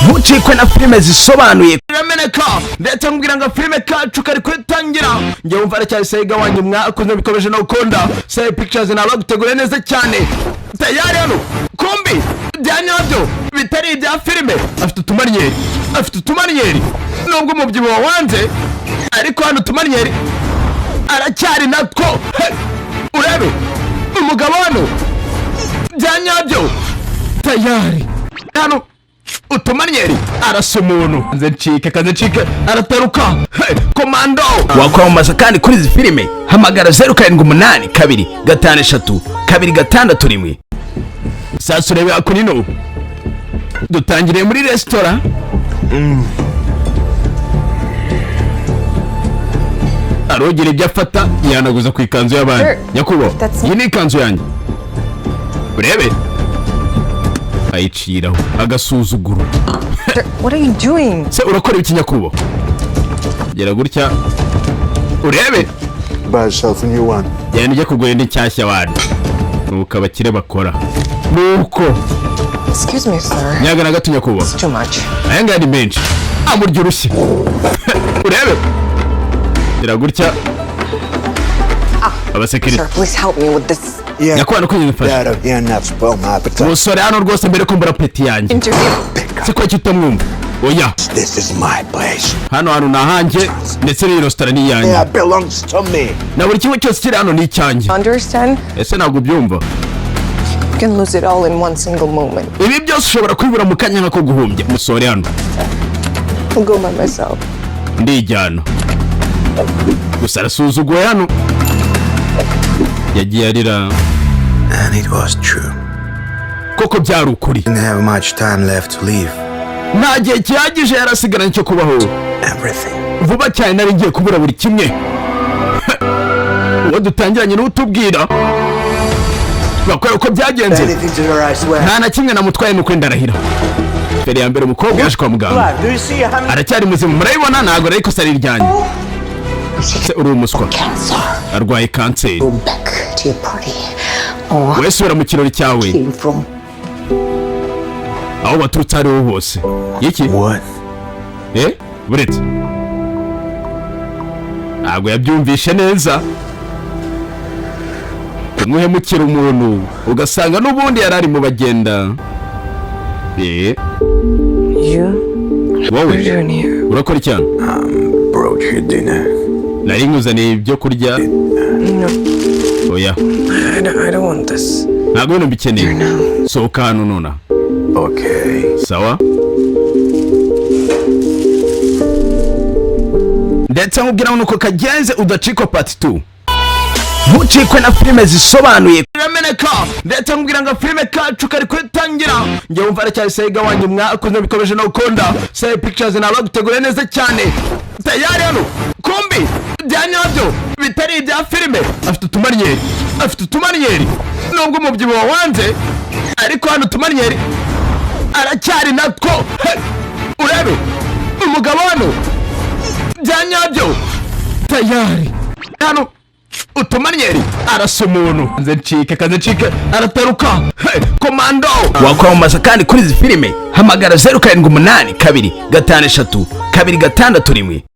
Ntucikwe na filime zisobanuye. Birameneka, ndetse nkubwira ngo filime kacu kari kwitangira. Njye wumva aracyari Sega wanyu mwakunze, bikomeje no gukunda Sega Pictures, nabaguteguriye neza cyane. Tayari hano kumbi bya nyabyo bitari ibya filime. Afite utumanyeri, afite utumanyeri, nubwo umubyibuho wanze, ariko hano utumanyeri aracyari natwo. Hey! Urebe umugabo hano, bya nyabyo. Tayari hano utumanyeri, arasa umuntu. Kanze ncike, kanze ncike, arataruka. Hey! Komando wakwamamaza kandi kuri izi filime, hamagara 0782532661. Sasa urebe hakuno, dutangiriye muri resitora. Arogera ibyo afata, yihanaguza ku ikanzu y'abandi. Sure. Nyakubahwa, That's- iyi ni ikanzu yanjye. Urebe, ayiciraho agasuzuguro. What are you doing? Se urakora ibiki, nyakubahwa? Gera gutya urebe. Buy yourself a new one. Genda ujye kugura indi nshyashya wandi. Nuko abakire bakora nuko. Excuse me, sir. Nyaga na gato, nyakubahwa. It's too much. Aya ngaya ni menshi, amurya urushyi. Urebe, gera gutya, abasekirite. Sir, please help me with this Yeah. Nyakubahwa, nuko nyine Out of here and not spoil my appetite. Umusore hano rwose, mbere ko mbura appétit yanjye. Interview. Se ko utamwumva? Oya. This is my place. Hano hantu ni ahanjye, ndetse n'iyi resitora ni iyanjye. Yeah, belongs to me. Na buri kimwe cyose kiri hano ni icyanjye. Understand? Ese ntabwo ubyumva? You can lose it all in one single moment. Ibi byose ushobora kubibura mu kanya nk'ako guhumbya. Umusore hano. I'll go by myself. Ndijyana gusa. Arasuzuguwe hano, yagiye arira. And it was true. Koko byari ukuri. Didn't have much time left to live. Nta gihe gihagije yari asigaranye cyo kubaho. Everything. Vuba cyane nari ngiye kubura buri kimwe. Uwo dutangiranye niwe utubwira bakora uko byagenze. Anything to her, I swear. Nta na kimwe namutwaye, nuko ndarahira. Mbere ya mbere umukobwa yaje kwa muganga. Do you see how Aracyari muzima, murabibona, ntabwo ari ikosa ari iryanjye. Se uri umuswa? Arwaye kanseri. Go back to your party. Or Wese ubera mu kirori cyawe. Came from. Aho baturutse ariho hose iki? What? Eh, buretse, ntabwo yabyumvishe neza. Umuhemukira umuntu, ugasanga n'ubundi yari ari mu bagenda. Eh. You? Wowe. What are you doing here? Urakora icyana? Brought you dinner. Nari nkuzaniye ibyo kurya. No, Oya. I don't want this. Ntabwo bino mbikeneye. Sohoka hano nonaha. Okay. Sawa, ndetse nkubwira ngo nuko kagenze, udacikwa part 2. Ntucikwe na filime zisobanuye. Birameneka, ndetse nkubwira ngo filime kacu kari kwitangira. Njye wumva aracyari Sega wanyu mwakunze, bikomeje no gukunda Sega Pictures, nabaguteguriye neza cyane. Tayari hano kumbi bya nyabyo bitari ibya filime. Afite utumanyeri, afite utumanyeri, nubwo umubyibuho wanze, ariko hano utumanyeri aracyari natwo. Hey! Urebe umugabo hano, bya nyabyo. Tayari hano utumanyeri, arasa umuntu. Kanze ncike, kanze ncike, arataruka. Hey! Komando wakwamamaza kandi kuri izi filime, hamagara 0782532661.